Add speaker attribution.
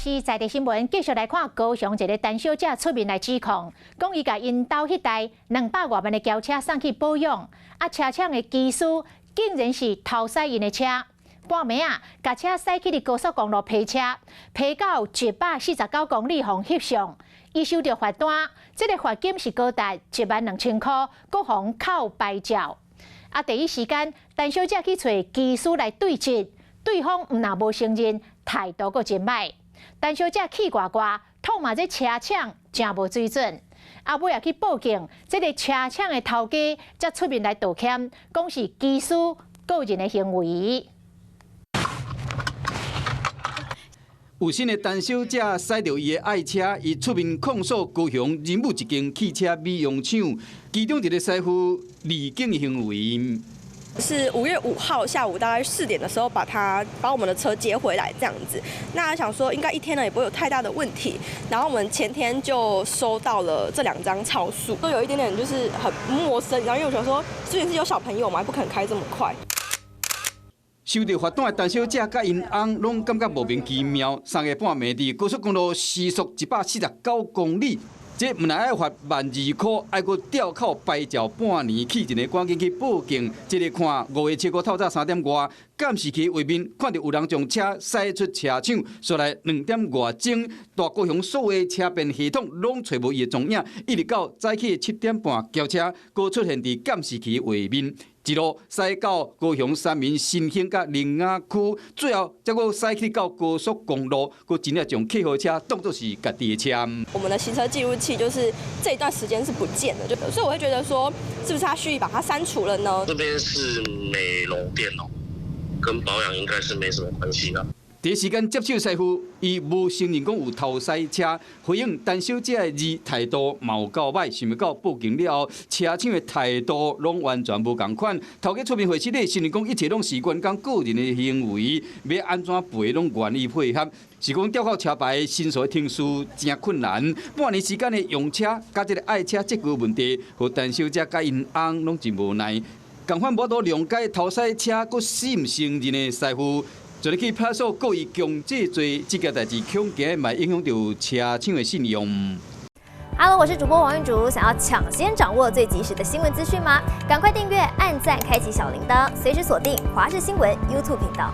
Speaker 1: 是在地新聞，繼續來看高雄一个陳小姐出面來指控，講伊共𪜶兜彼台200外萬的轎車送去保養，啊車廠的技師竟然是偷駛𪜶的車，半暝仔，共車駛去佇高速公路批車，批到149公里，予翕相，伊收著罰單，這个罰金是高達1萬2千箍，閣予扣牌照。啊，第一時間，陳小姐去揣技師來對質，對方毋但無承認，態度閣真䆀。陳小姐氣掛掛，痛罵這車廠誠無水準。啊，尾仔去報警，這个車廠的頭家才出面來道歉，講是技師個人的行為。
Speaker 2: 有心的陳小姐駛著伊的愛車，伊出面控訴高雄仁武一間汽車美容廠，其中一个師傅離境行為。
Speaker 3: 是5月5號下午大概4點的時候，把我們的車接回來，這樣子。那想說應該一天呢也不會有太大的問題。然後我們前天就收到了這兩張超速，都有一點點就是很陌生。然後因為我想說，雖然是有小朋友嘛，不可能開這麼快。
Speaker 2: 收著罰單的陳小姐佮𪜶翁攏感覺莫名其妙。三更半暝佇高速公路時速149公里。這毋但愛罰1萬2箍，愛閣吊扣牌照半年，氣一个趕緊去報警。這个看5月7號透早3點外，監視器畫面看著有人將車駛出車廠，煞來2點外鐘，大高雄所有車辨系統攏揣無伊的蹤影，一直到早起7點半，轎車閣出現佇監視器畫面。一路駛到高雄三民新興佮苓雅區，最後才閣駛去到高速公路，閣真正將客貨車當作是家己的車。
Speaker 3: 我們的行車記錄器就是這一段時間是不見的，就所以我會覺得說，是不是他蓄意把它刪除了呢？
Speaker 4: 這邊是美容店哦，跟保養應該是沒什麼關係啦。
Speaker 2: 第一時間接手師傅，伊無承認講有偷駛車，回應陳小姐的字態度嘛有夠䆀，想欲到報警了後，車廠的態度攏完全無仝款。頭家出面會室內承認講一切攏是員工個人的行為，欲按怎賠攏願意配合。是講吊扣車牌申訴的程序誠困難，半年時間的用車，佮這个愛車這個問題，予陳小姐佮𪜶翁攏真無奈。仝款無法度諒解偷駛車，閣死毋承認的師傅。就入去派出所告伊強制罪，這件代誌恐驚嘛影響著車廠的信用。
Speaker 5: Hello，我是主播王玉竹，想要搶先掌握最及時的新聞資訊嗎？趕快訂閱、按讚、開啟小鈴鐺，隨時鎖定華視新聞 YouTube 頻道。